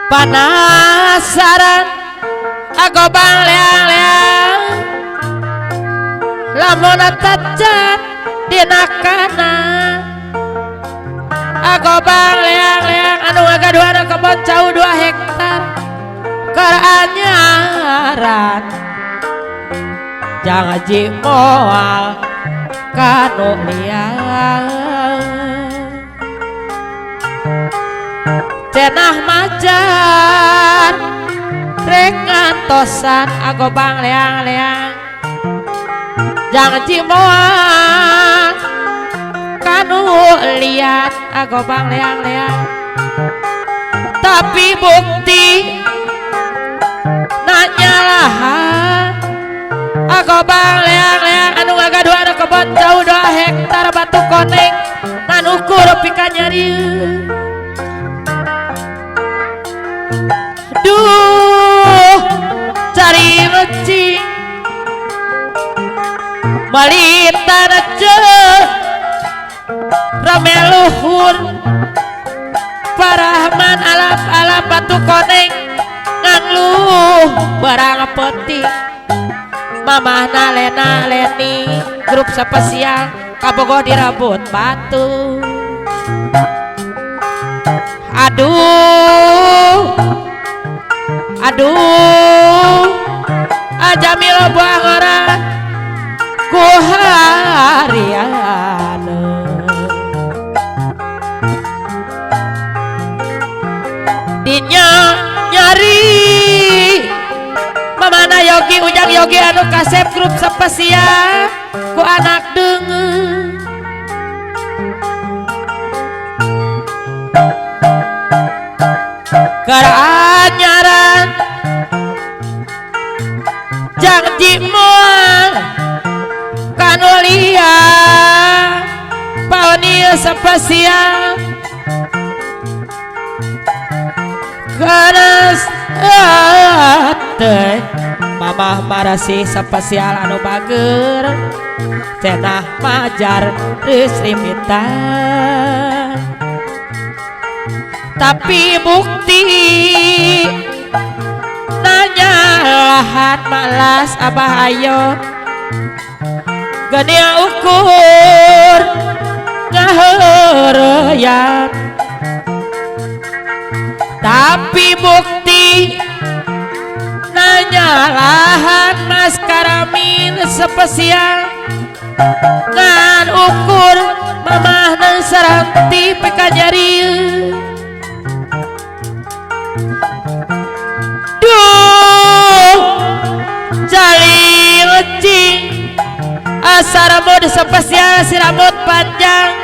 Penasaran agobang leang-leang lamun tacan dina kana agobang leang-leang anu ngagaduhan kebon cau 2 hektar keur anyaran janji moal kanu liang cenah macan rek ngantosan agobang leang-leang janji moal kanu liat agobang leang-leang tapi bukti nanya lahan agobang leang-leang anu ngagaduhan kebon jauh 2 hektar batu koneng ngan ukur pika nyeri. Duh cari mecing malitan rame luhur parahman alap-alap batu koneng ngangluh barang penting mamah nalena leni grup spesial kabogoh direbut batu. Aduh aduh ajamil buah ngora ku harian dinya nyari mamana Yogi Ujang Yogi anu kasep grup spesial ku anak deungeun keur anyaran janji moal kanu liat paoni spesial keras teh mamah marasih spesial anu bager cenah majar geus limitan tapi bukti nanya lahan malas abah ayo genia ukur ngaheureyan tapi bukti nanya lahan mas karamin spesial ngan ukur mamah nang saranti peka nyari. Duh jali lecing asarambut spesial sirambut panjang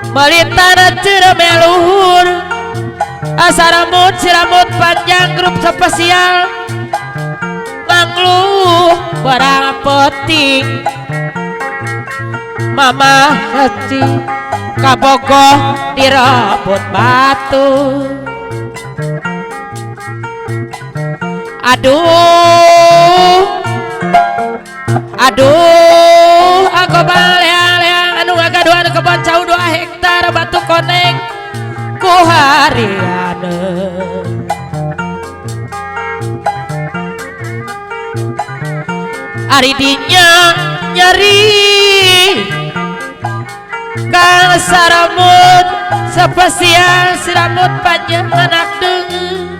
melintana cereme luhur asarambut sirambut panjang grup spesial mangluh barang penting mamah lecing kabogoh direbut batu. Aduh aduh agobang leang-leang anu ngagaduhan kebon cau 2 hektar batu koneng ku harian ari dinya nyeri kang saramut spesial siramut panjang anak deungeun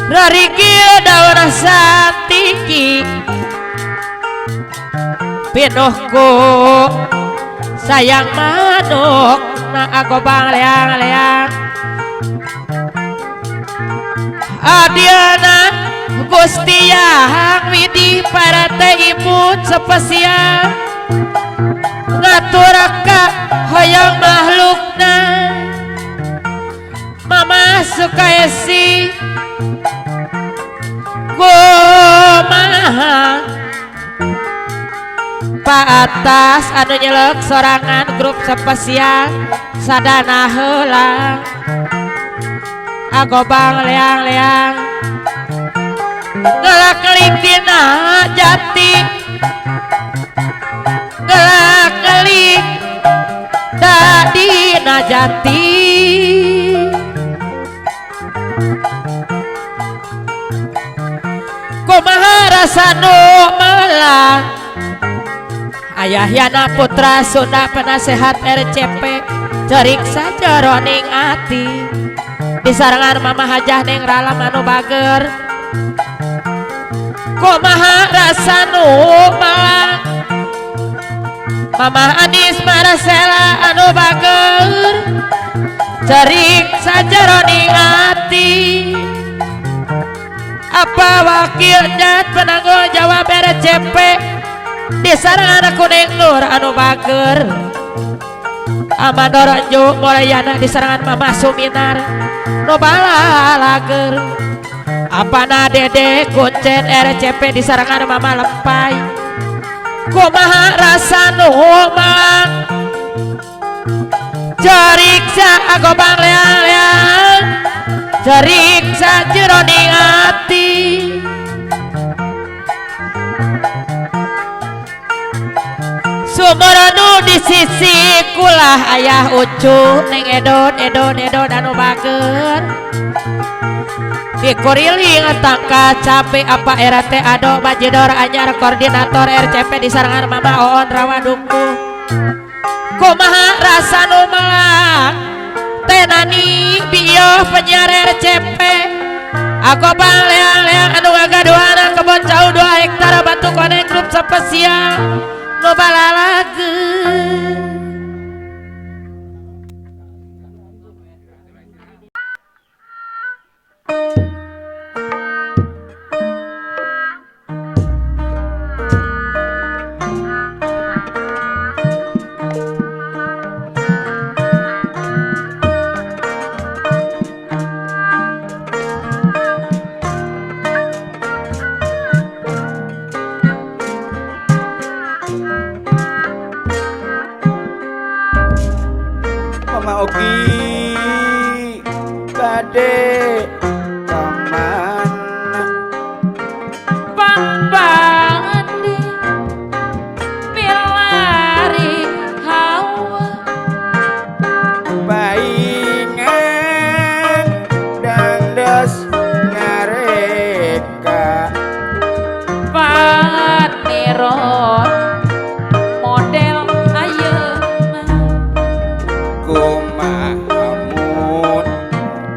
rarigil daun santiki pinuhku sayang manuk na agobang leang-leang adiana Gusti Yang Widi para teh ibu spesial ngatur Ka atas anu nyelek sorangan grup spesial sadana heula agobang leang-leang ngelak-kelik dina jati ngelak-kelik dina jati kumaha rasa nu melang ayah Yana Putra Sunda penasehat RCP cerik sajeroning ati disarengan Mama Hajah Neng Ralam anu bager kumaha rasa nu malang Mama Anis Marcela anu bager cerik sajeroning ati apa wakil jat penanggung jawab RCP disarengan aku Neng Nur anu bager Amandor Anju Molayana disarengan Mama Suminar nu balalager apana Dede Kuncen RCP disarengan Mama Lempai kumaha rasa nu malang cerik sa agobang leang-leang cerik sajeroning ati sumur nu di sisi kulah ayah ucu neng edon edon edon anu bager dikuriling tangka cabe apa RT ado bajidor anyar koordinator RCP disarengan Mama Oon Rawaduku kumaha rasa nu melang tenani biyo penyiar RCP agobang leang-leang anu ngagaduhana kebon cau 2 hektar batu koneng grup spesial nu balalageun. Mama Oki bade kamana Pambandi milari hawa paingan dangdos ngareka paniron model ayeuna kumahamun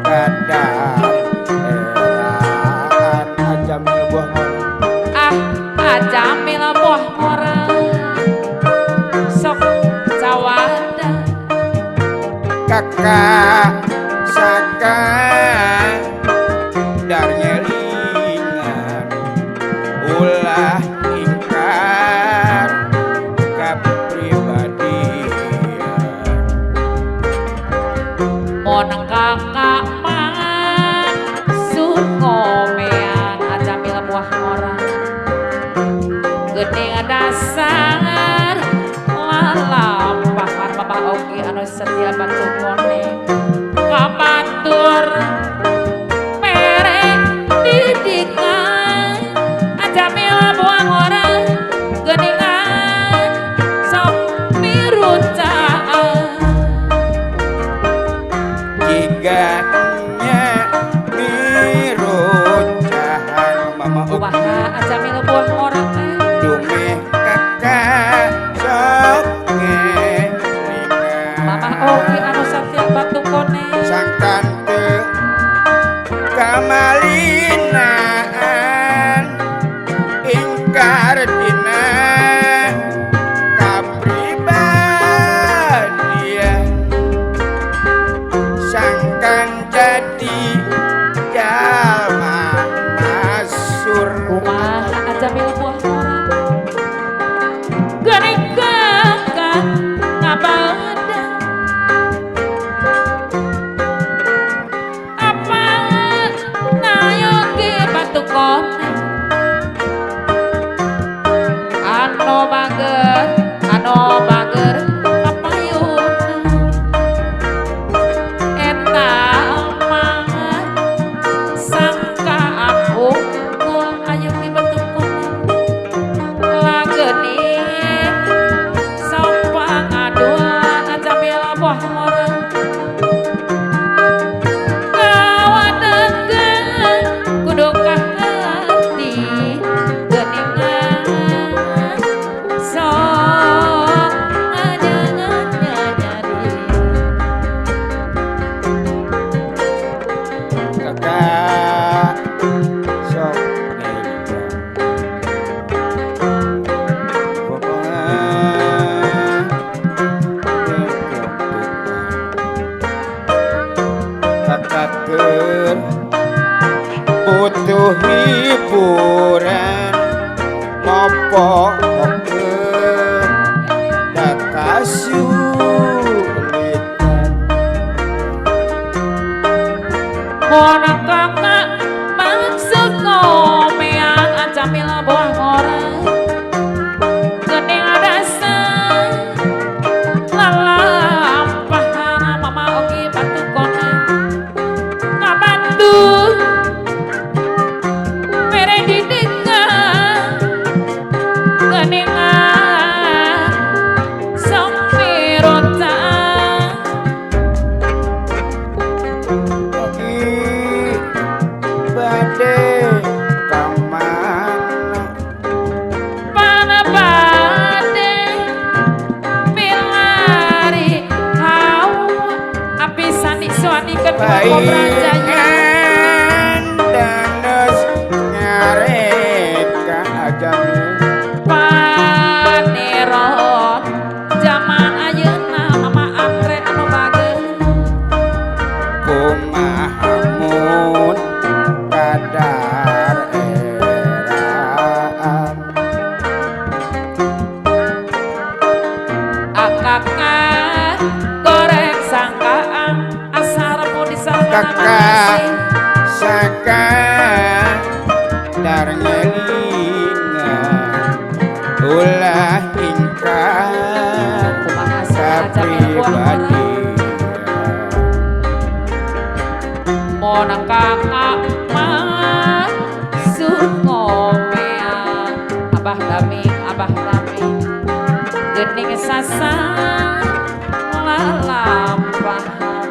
kadar eraan ajamil buah ngora ah ajamil buah ngora sok cawada kakak saka dar ngelingan ulah ingkar kapribadian mon kakak mah sun ngomean ajamil buah ngora geuning dasar lalampahan Mama Oki anu setia batu kone kabatur mere didikan ajamil buah ngora geuningan sok mirucaan jiganya mirucahan Mama Oki kumaha ajamil buah ngora teh dumeh kakak sok ngelingan Mama Oki anu satya batu Ketua Kobra Jaya. Paingan danos ngareka ajami. Paneron zaman ayeuna Mama Andre anu bager. Kumaha mun kadar eraan. Akaka goreng sangkaan asar di sarana Kakak masih. Saka dar ngelingan ulah ingkar Kumaha saja buah kapribadian. Monang kakak mah sungomea Abah Daming Abah Rami gening sasa lalampahan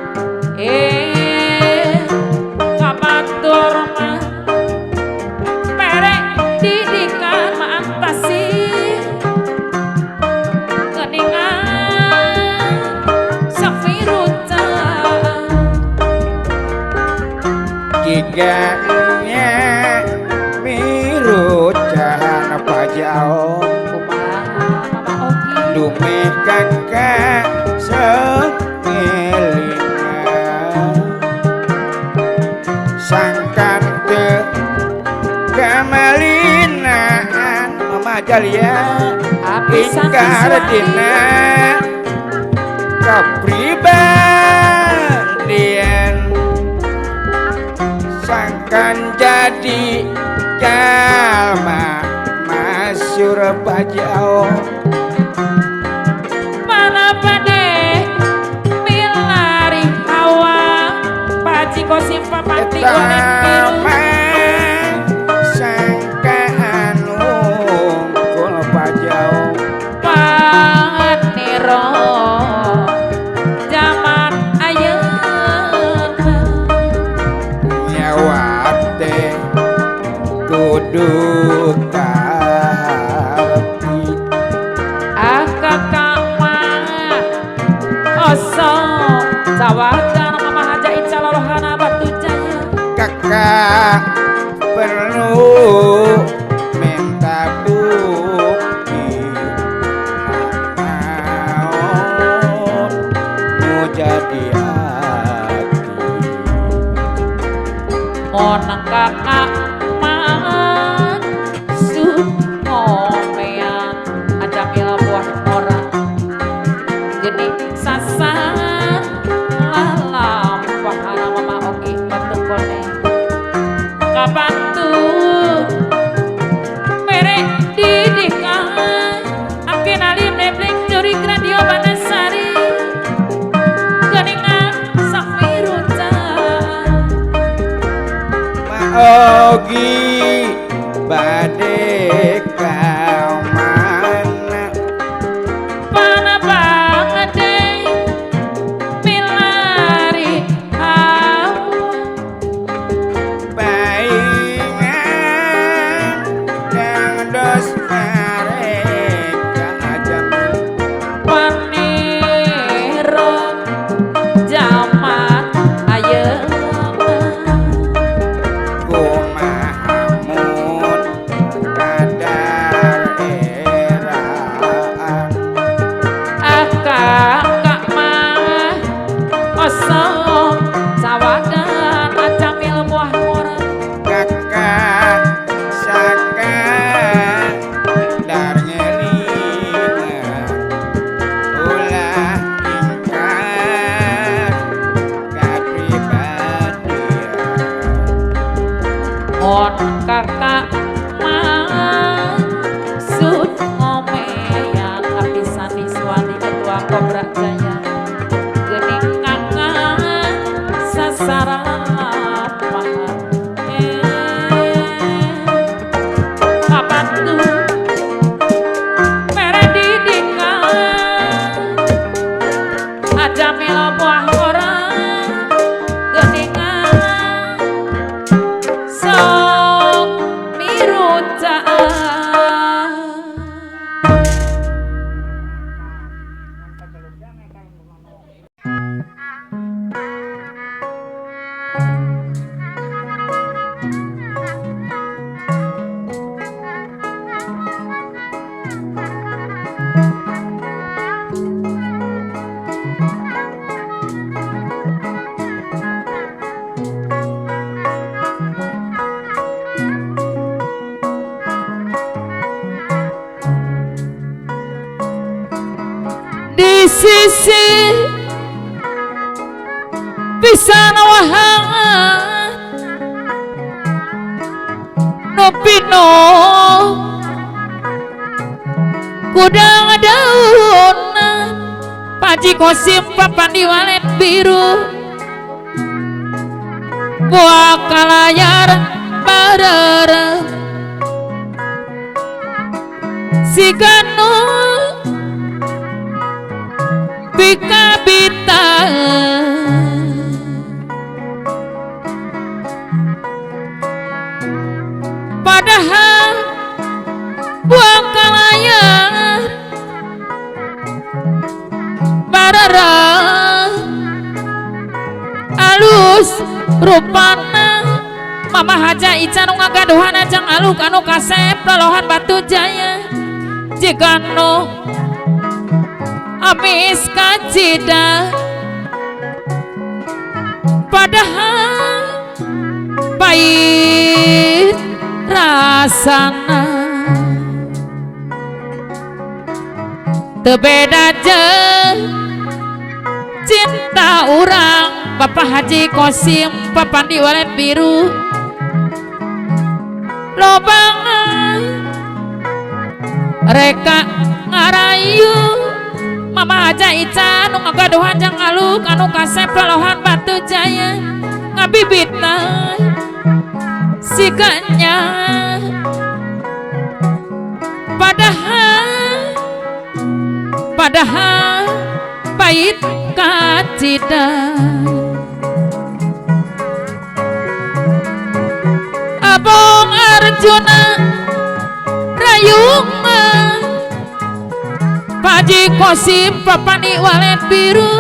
kabatur mah perek didikan maantasi geningan safiruta. Jiganya mirucahan pajao. Kumaha Mama Oki. Dume kakak sengelingan sangkan teu kamalinaan Mama Jalia Apisan ingkar Iswari. Dina kapribadian sangkan jadi jalma masyur pajao. Mana pade milari hawa Paji kosim papanti goreng biru. Eta sangkaan unggul pajao. Paniro zaman ayeuna. Nyawa teh kudu kaharti. Akakak mah osok cawakan Mama Haja Ica Lolohana Batu Jaya. Kakak perlu minta bukti naon nu jadi hati. Monang kakak mah sumomean ajamil buah orang geni sasan lalampahana Mama Oki Batu Kone kabantu mere didikan akin alim nebling curi radio Banasari geningan safiruta. Maogi bade ka mana. Mana bangade milari hawa. Paingan dangdos mereka ajami. Panero zaman ayeuna. Kumaha mun kadar eraan. Akak mah osok cawagan acamil buah murah. Kakak saka dar ngelingan ulah ingkar kapribadian. On kakak mah sud ngomean apisan Iswani Ketua Kobra Jaya gening kakak sasaran lapangan kapan tuh mere didikan aja melo buah orang geningan sok mirucaan. Di sisi pisan wahangan nu pino kudang daunna Paji Kosim papandi walet biru buah kalayar barere siganu bika-bita padahal buah kalayar barere alus rupana Mama Haja Ica nu ngagaduhan ajang aluk anu kasep lolohan Batu Jaya jika nu amis kacida padahal pahit rasana teu beda jeung cinta urang Bapak Haji Kosim papandi walet biru lobangan reka ngarayu Mama Haja Ica nu ngagaduhan jang aluk anu kasep lolohan Batu Jaya ngabibitna siganya padahal padahal pahit kacida Abong Arjuna rayungna Paji Kosim papani walet biru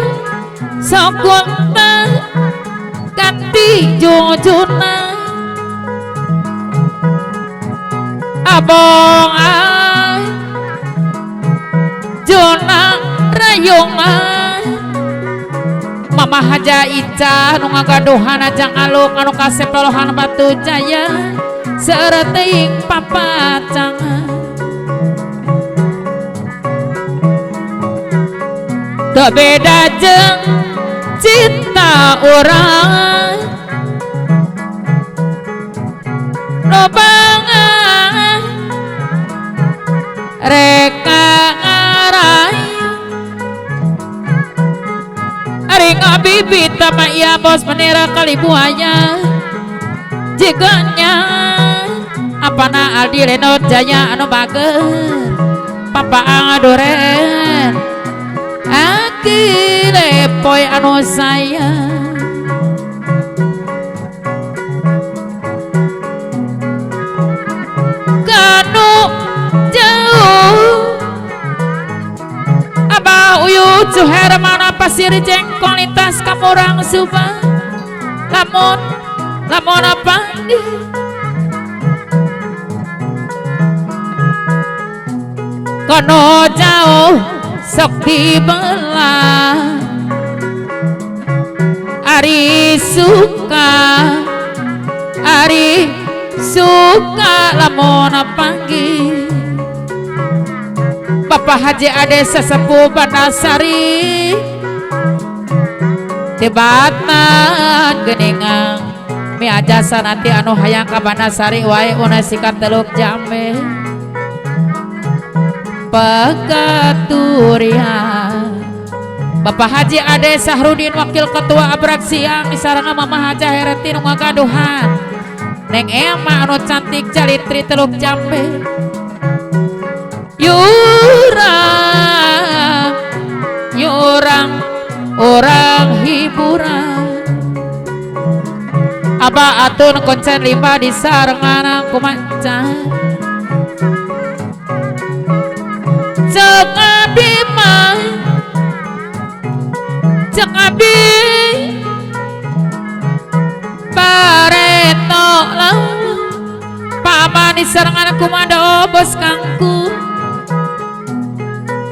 sokonta ganti jujuna Abong Arjuna rayungna Mama Haja Ica nu ngagaduhan ajang aluk anu kasep lolohan Batu Jaya seueur teuing papacangan teu beda jeung cinta urang lobangan reka ngarayu ari ngabibit mah iya bos menira kali buaya jiganya apana Aldi Lenot Jaya anu bager papa angadoren aki lepoy anu sayang kanu jauh Abah Uyut Zuhair mana pasir jengkol lintas kamurang Subang lamun lamun apa kono jauh sok dibelah ari suka lamun panggih Bapak Haji Ade sesepuh Bandasari tebatan geningang mi ajasa nanti anu hayang ka Bandasari wae una sikat Teluk Jambe Pegaturian Bapak Haji Ade Sahrudin Wakil Ketua Abrak Siang disaranga Mama Haja Hereti nu ngagaduhan Neng Ema anu cantik calitri Teluk Jambe yurang yurang orang hiburan Abah Atun koncen limba di sarengan kumanca cek abdi mah cek abdi bareto lau paman di sarengan kumando bos kangku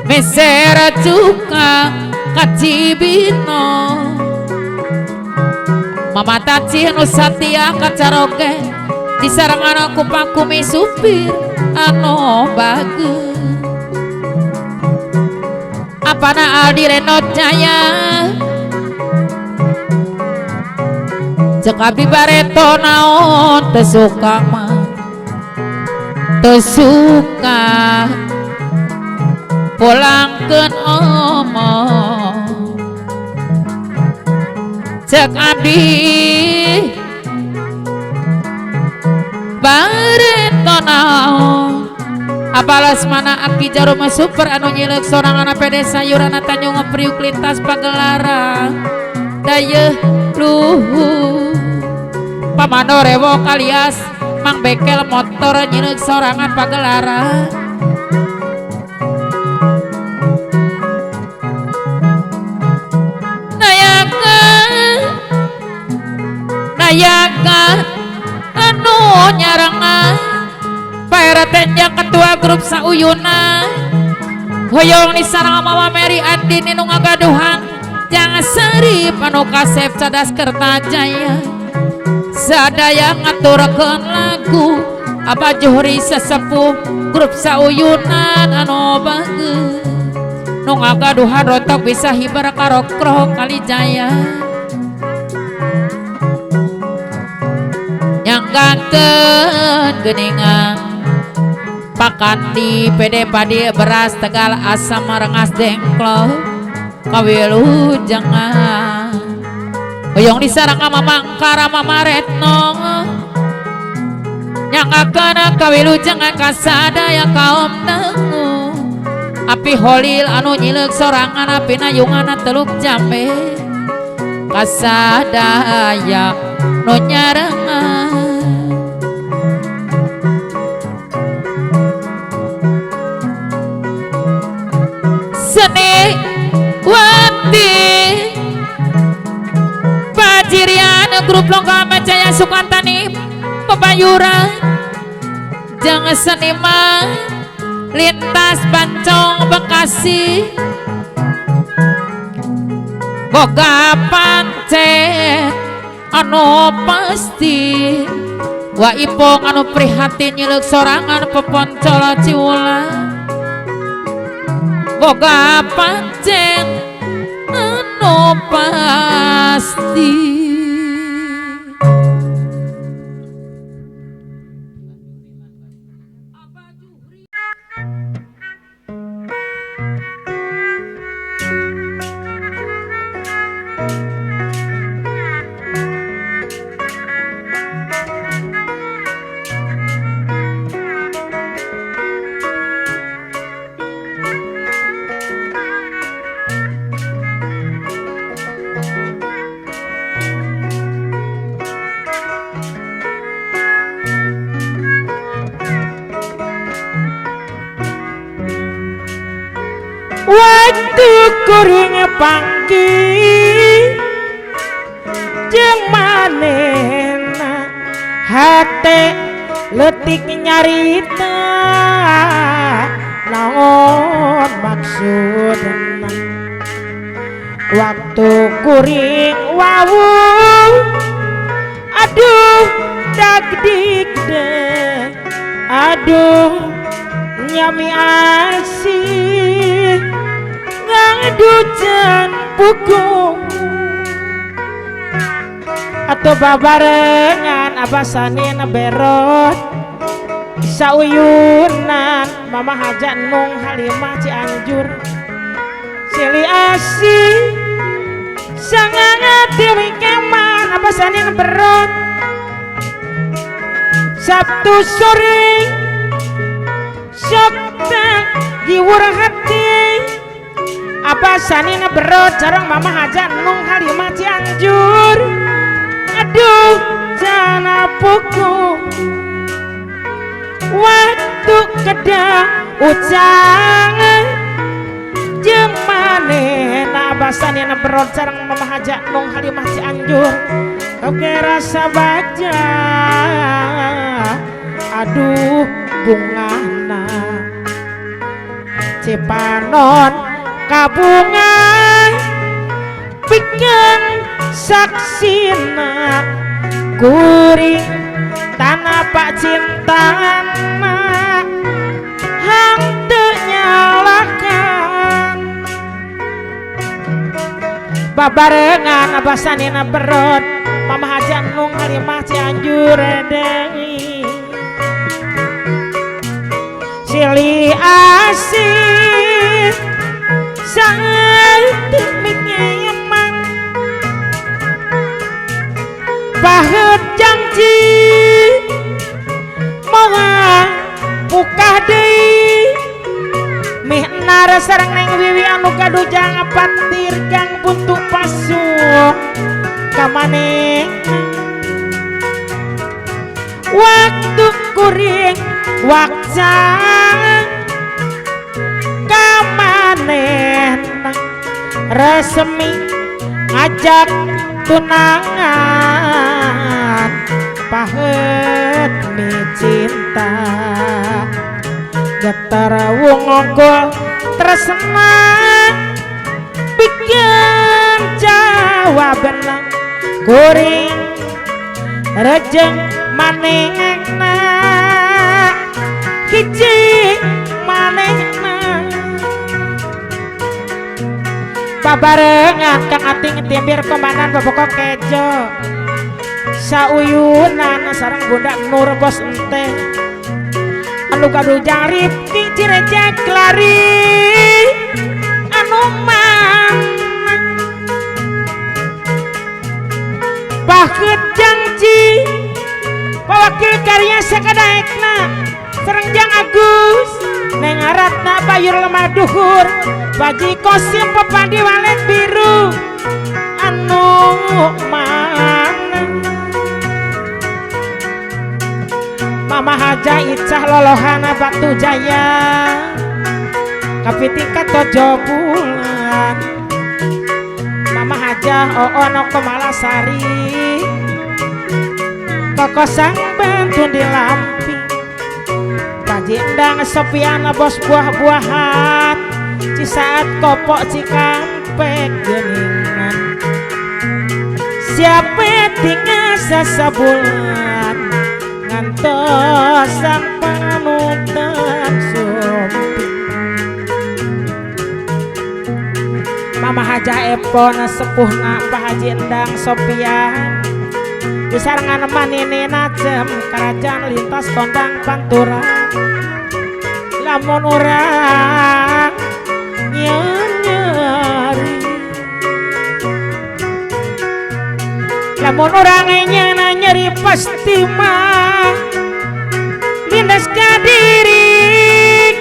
mesera cuka kacibino Mama Tacih nu satia kacaroge di sarengan aku pakumi supir anu bagus Apana Aldi Renot Jaya cek abdi bareto naon teu suka mah teu suka pulangkeun omong cek abdi bareto naon apalas mana aki jarum super anu nyileuk sorangan pede sayuran Tanjung Priuk lintas Pagelaran dayeuh luhur pamano rewok alias mang bekel motor nyileuk sorangan Pagelaran nayakan nayakan anu nyarengan Pak Tenjang ketua grup Sauyuna hoyong disarang Mama Mary Andini nu ngagaduhan jangan serip anu kasep cadas Kertajaya sadaya ngaturkeun lagu Abah Juhri sesepuh grup Sauyunan anu bageus nu ngagaduhan rotok bisa hibar karokroh Kalijaya nyanggakeun geuningan pakan di PD padi beras Tegal asam rengas dengklok kawilujengan hoyong disarang ka Mamang Kara Mama Retno nyanggakeun kawilujengan kasadaya kaum dangu api holil anu nyileuk sorangan api nayungan Teluk Jambe kasadaya nu nyarengan seni wati pajirian grup Longga Jaya Sukantani Pebayuran jangan seniman lintas Bancong Bekasi boga pancet anu pasti wa ipong anu prihatin nyileuk sorangan peponcol Ciwulan boga pancen anu pasti. Waktu kuring panggih jeung manehna hate leutik nyarita naon maksudna waktu kuring wawuh aduh dagdikdek aduh nyami asih ngaducan buku atau babarengan abasanin berot sauyunan Mama Haja Nung Halimah Cianjur sili asih sangat dewi keman abasanin berot Sabtu sore sok teh giwur hati abasanin berot jarang Mama Haja Nung Halimah Cianjur aduh jana puku waktu kedah ucang jeung manehna abasanin berot jarang Mama Haja Nung Halimah Cianjur oke rasa baca aduh bungana Cipanon kabunga pikeun saksina kuring tanah pak cintana hang teu nyalakan Babarengan abasanina berot Mama Haja Nung Halimah Cianjur deui Silih asih saeutik minyeman paheut janji moal bukah deui mihnar sareng Neng Wiwi anu kadujang patir gang buntu pasuk ka manehna waktu kuring wakca ka manehna resmi ngajak tunangan paheut mi cinta getar wungkul tresna bikin jawaban kuring rejeng manehna hiji manehna babarengan Kang Ating timbir komandan boboko kejo sauyunan sareng Bunda Nur bos ente anu gadujang Rifki Cireja Klari anu mana paheut janji pawakil karya sakadaekna sareng Jang Agus Neng Ratna Bayur Lemah Duhur Baji Kosim Pepandi Walet Biru anu mana Mama Haja Icah Lolohana Batu Jaya kapitingkat tojo bulan Mama Haja Oono Kemalasari Kokosang Bentun di Lampi Paji Endang Sopiana bos buah-buahan Cisaat Kopok Cikampek geningan siapa tinggal sasabulan ngantosan panutan sumpi Mama Haja Epon sepuhna Pak Haji Endang Sopian disarengan manini najem kerajaan lintas kondang pantura lamun urang nyeri lamun urang nyeri pasti mah lindas ka diri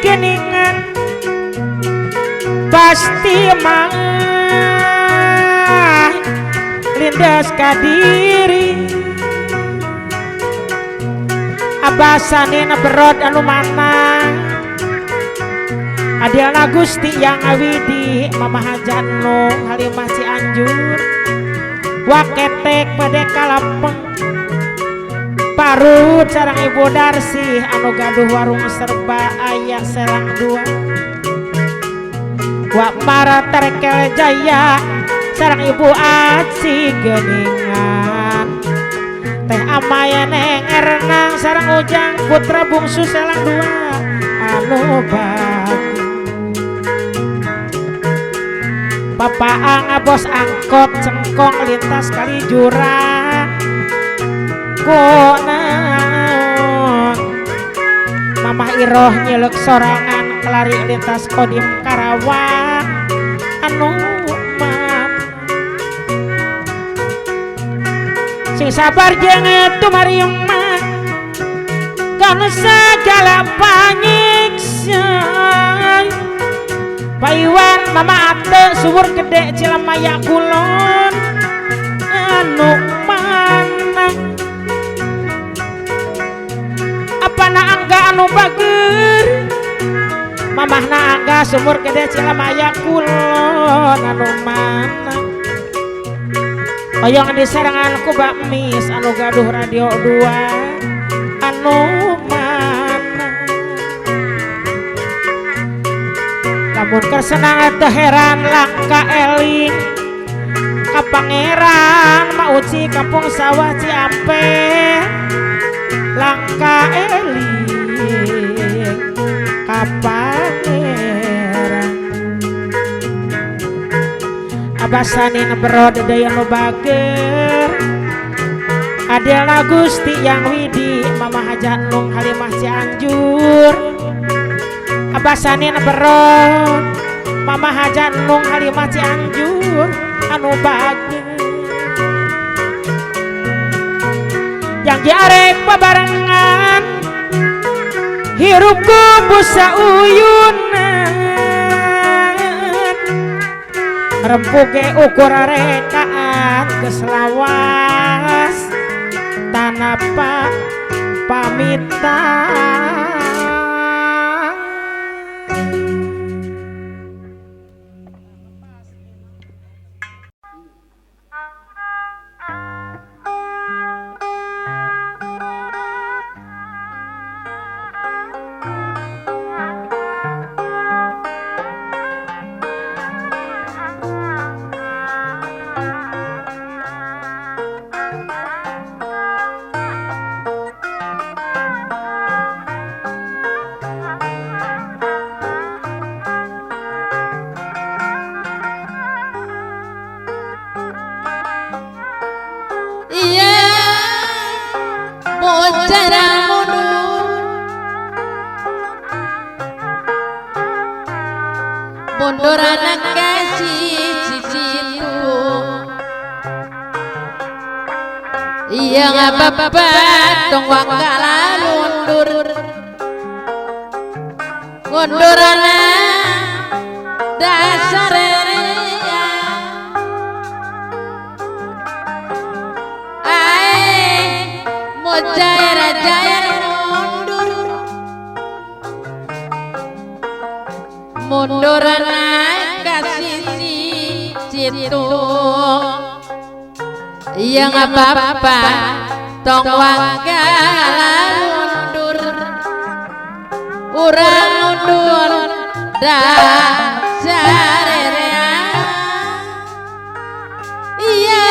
geningan pasti mah lindas ka diri abasanina berot anu mana Adilna Gusti yang awidi Mama Haja Nung Halimah Cianjur waketek pada kalapeng parut sareng Ibu Darsih anu gaduh warung serba aya Serang dua Wak Mara Terkel Jaya sareng Ibu Aci geningan Teh Amaya Neng Ernang sareng Ujang Putra Bungsu Serang dua anu bagus Papa Ang bos angkot cengkong lintas kali jurang kunaon Mamah Iroh nyelek sorangan kelari lintas Kodim Karawang anu man sing sabar jeung tumarima kana sagala panyiksa Paiwan Mama Ate subur gede Cilamaya Kulon anu mana apana angga anu bager mamahna angga sumur gede Cilamaya Kulon anu mana oyong disarengan ku bakmis anu gaduh radio 2 anu mana lamun kersenang teu heran langka eling ka pangeran Mauci kampung sawah Ciampe langka eling ka pangeran Abasanin bro deui anu bager Adela Gusti Yang Widi Mama Haja Nung Halimah Cianjur Abasanin bro Mama Haja Nung Halimah Cianjur anu bager Janji arek babarengan hirup ku busa uyunan rempuge ukur rekaan geus lawas tanapa pamitan. Mundur anak kasih situ iya ngapa-apa tong wakala mundur mundur anak dasar ae mojair jaya mundur mundur anak kasih situ iya ngapa-apa tong wakala mundur urang mundur dasarea iya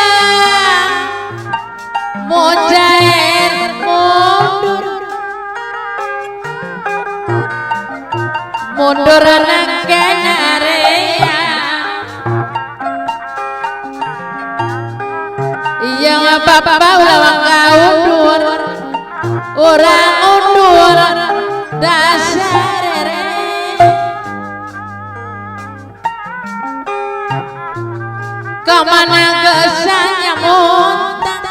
mojair mundur mundur anak area iya ngapa-apa ulah undur orang undur dasar kemana kesannya muntah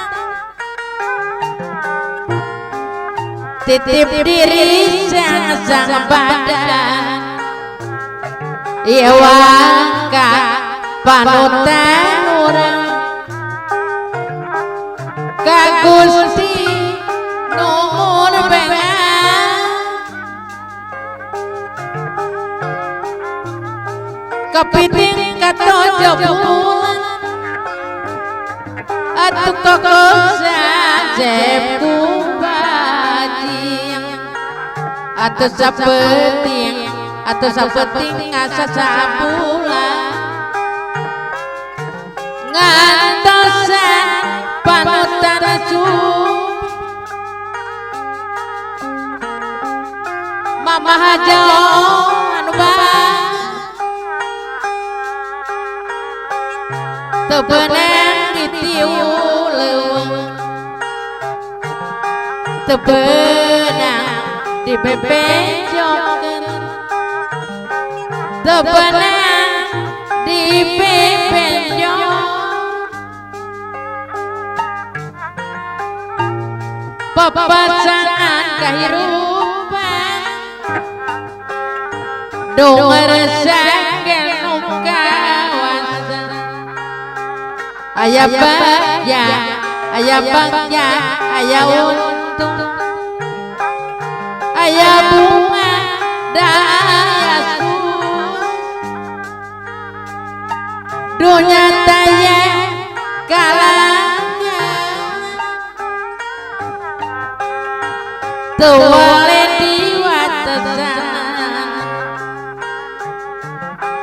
titip diri sang badan iya waka panutan urang ka Gusti nuhun pengan kepiting katojo bulan atuh koko sajepku bajing atuh sapeting atuh sapeting asa sabulan ngantosan panutan su Mama Haja anu teu beunang ditiu leuweung teu beunang dibebejokeun teu beunang dibebejo pepacangan kahirupan dongresakeun nu kawasan aya bagja aya bagja aya untung aya bunga daya sus dunya taya kalanya tuwale diwatesan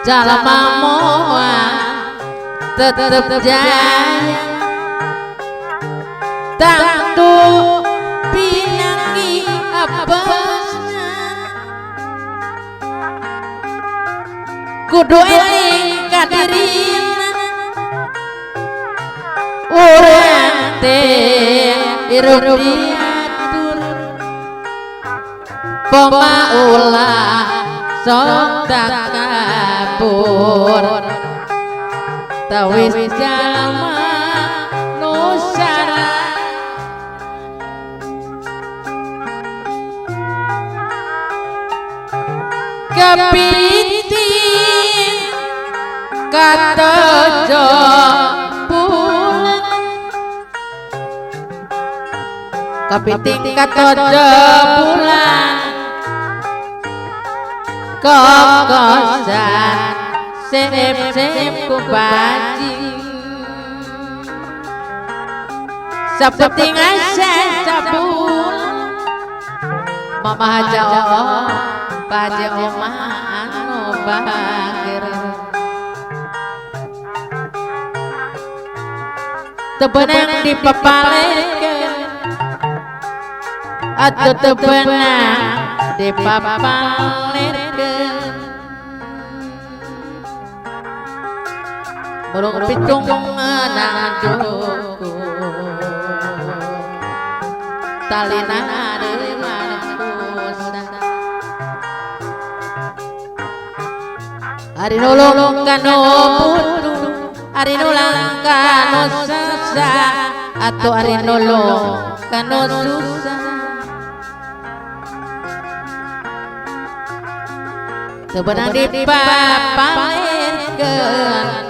jalma moa tetep jaya tangtu pinanggi apesna kudu eling ka dirina Hirup diatur poma ulah sok takabur tawis jalma nu salah kepiting katojo bulan kepiting katojo bulan kokosan sep-sep ku bajing sepenting asa sabulan mama haja oh baje oma anu bageur teu beunang dipapalekeun atuh teu beunang dipapalekeun burung pitung meunang cukup talina deui mankusa ari nulung kanu putu ari nulang kanu sasa atau ari nulung kanu susah teu beunang dipapalekeun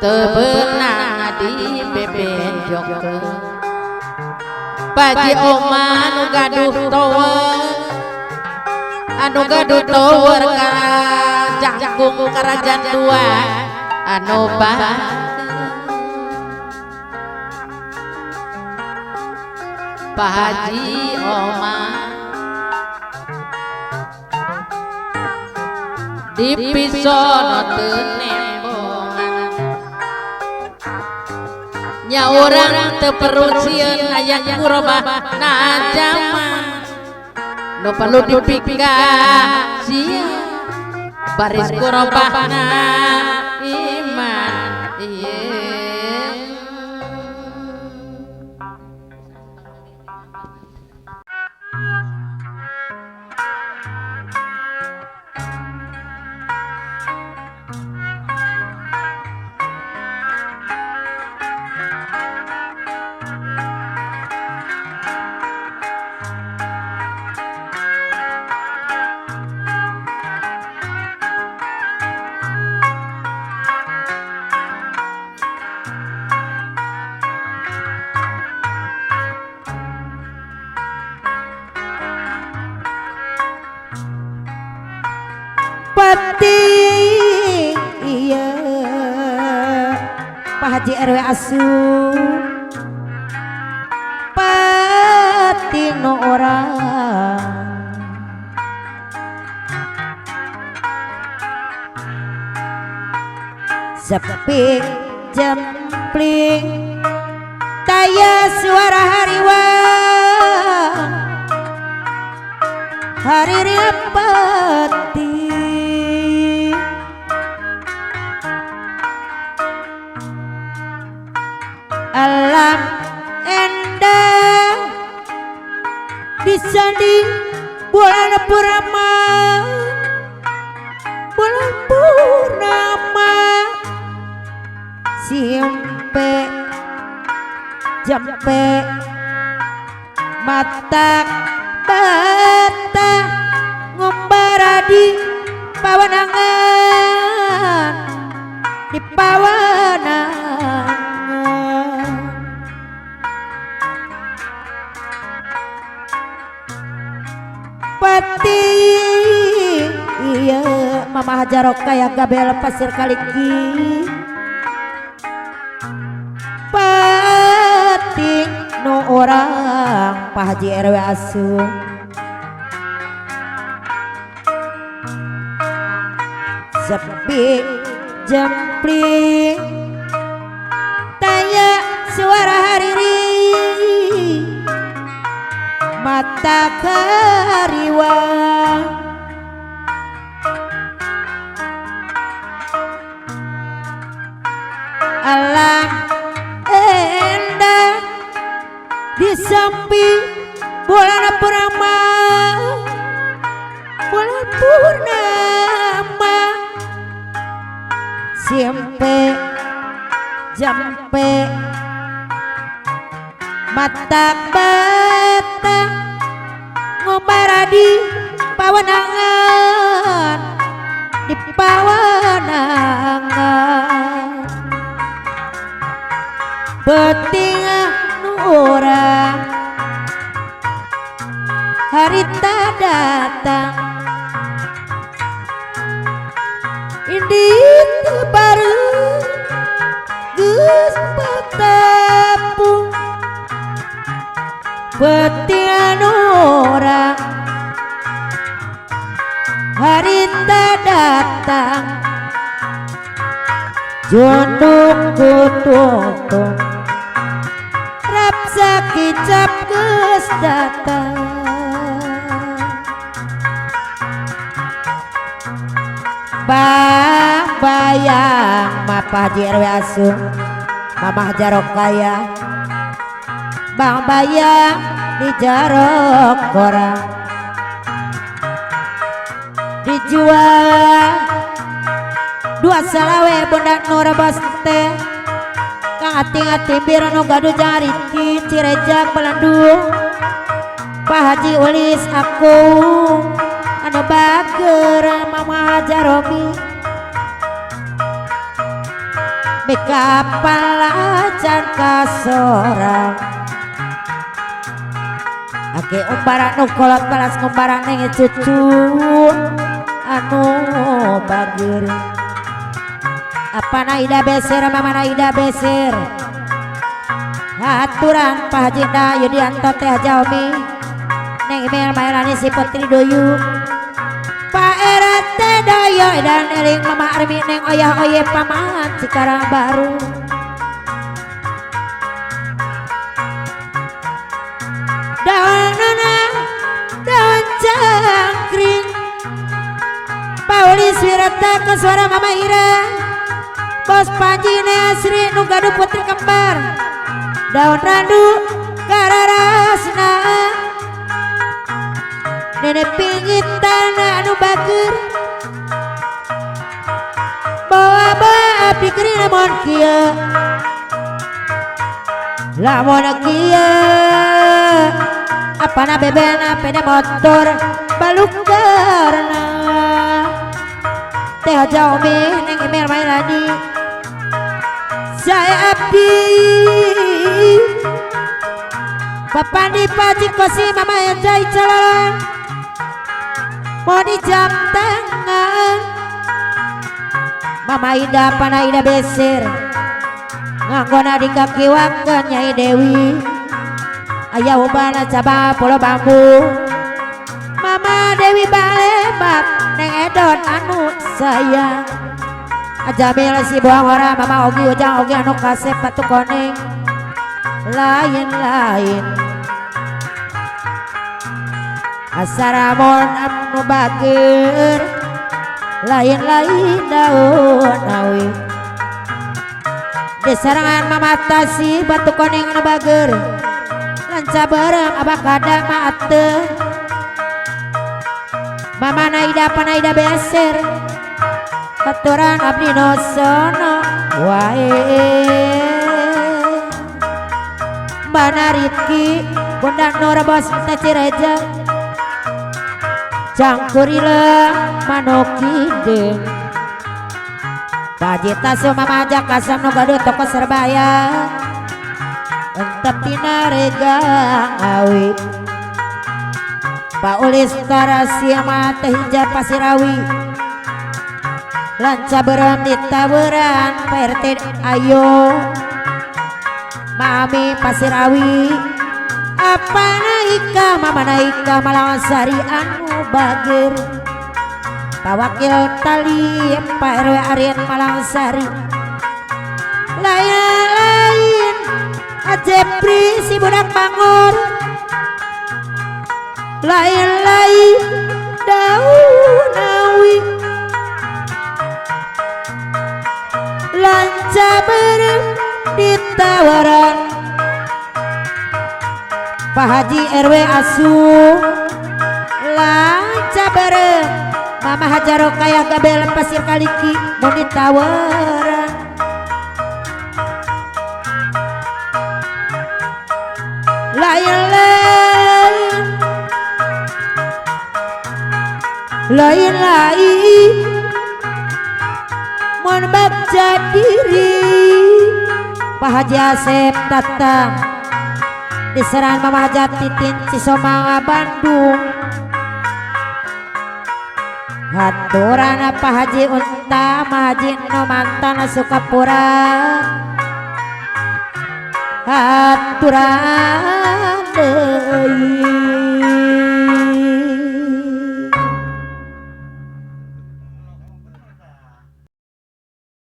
teu beunang dibebenjokeun Paji oma anu gaduh tower anu gaduh tower ka jangkung kerajaan dua anu bahagia Pak Haji Oma di pisono teu nembongan nya urang teu perlu sieun aya kurobah na jaman nu perlu dipikasieun baris kurobahna iman ieu. Pati iya Pak Haji RW Asu pati no orang sepi jempling taya suara hariwang hari peti alam endah disanding bulan purnama bulan purnama simpe jempe mata bata ngumbara di pawanangan di pawanangan pati iya Mama Hajarok kaya gabel pasir kaliki pati no orang Pak Haji RW Asu sepi jempling taya suara hariri mata kariwang alam endah Di samping bulan purnama, bulan purnama, simpe jampe mata batang ngumbara di pawenangan, di pawenangan penting nu urang harita datang indit baru geus patepung penting anu urang harita datang junduk kututung rapsa kicap geus datang. Bang bayang Mapa Haji RW Asun Mamah Jarok kaya Bang bayang di jarok korang dijual dua salawe bunda Nur Baste Kang ating-ating birano gaduh jariki Cirejak Belandung Pak Haji Ulis aku anu bager Mama Jaromi mikapal acan kasorang ake umbara nu kolot balas ngumbara neng cucu anu bager apa naida beser mama naida beser aturan Pak Haji Yudianto teh Jaomi neng Imel Maelani si Putri Doyu Pak RT Doyo dan eling Mama Armi neng oyah oye paman Cikarang Baru daun nana daun cangkring Paulis Wirata ke suara Mama Ira Bos Panji Asri nu gaduh putri kembar daun randu kararasna nenek pingitan anu bager bawa-bawa abdi geri lamun kieu lamun kieu apana bebena peda motor balukarna teh Jaomi neng Imel Mailani saya abdi Bapak di Paji Kosi Mama Enjai Calolan mau di jam tangan Mama Ida Pana Ida beser nganggona di kaki wakan Nyai Dewi ayah ubana cabang pulau bambu Mama Dewi balebat neng edon anu sayang Ajamil si buang ora Mama Ogi Ujang Ogi anu kasep batu koneng lain-lain asaramon anu bager lain-lain daun awi desarangan Mama Tasi batu koneng anu bager lanca berem abakada maate Mama Naida Panaida beser aturan abdi nosono wae Mbana Rifki Bunda Nur Bos Cireja Cangkurile Manokideng Paji Tasu Mama Jakasam nu gaduh toko Serbaya Entep tina regang awi Pak Ulis Tarasiama teh hijab Pasirawi Lanca berem di taweran Pak RT ayo Mami Pasirawi apa naika mama naika Malangsari anu bager Pak Wakil Tali Pak RW Aryan Malangsari lain-lain Ajepri si budak bangor lain-lain daun awi lanca berem di tawaran Pak Haji RW Asu lanca bareng Mama Hajaro kaya gabel pasir kaliki mun ditawaran lain lain lain lain mun bagja diri Pak Haji Asep datang diserang Mama Hajat Titin Cisomanga Bandung haturan Pak Haji Unta Haji Nomantan Sukapura haturan deui.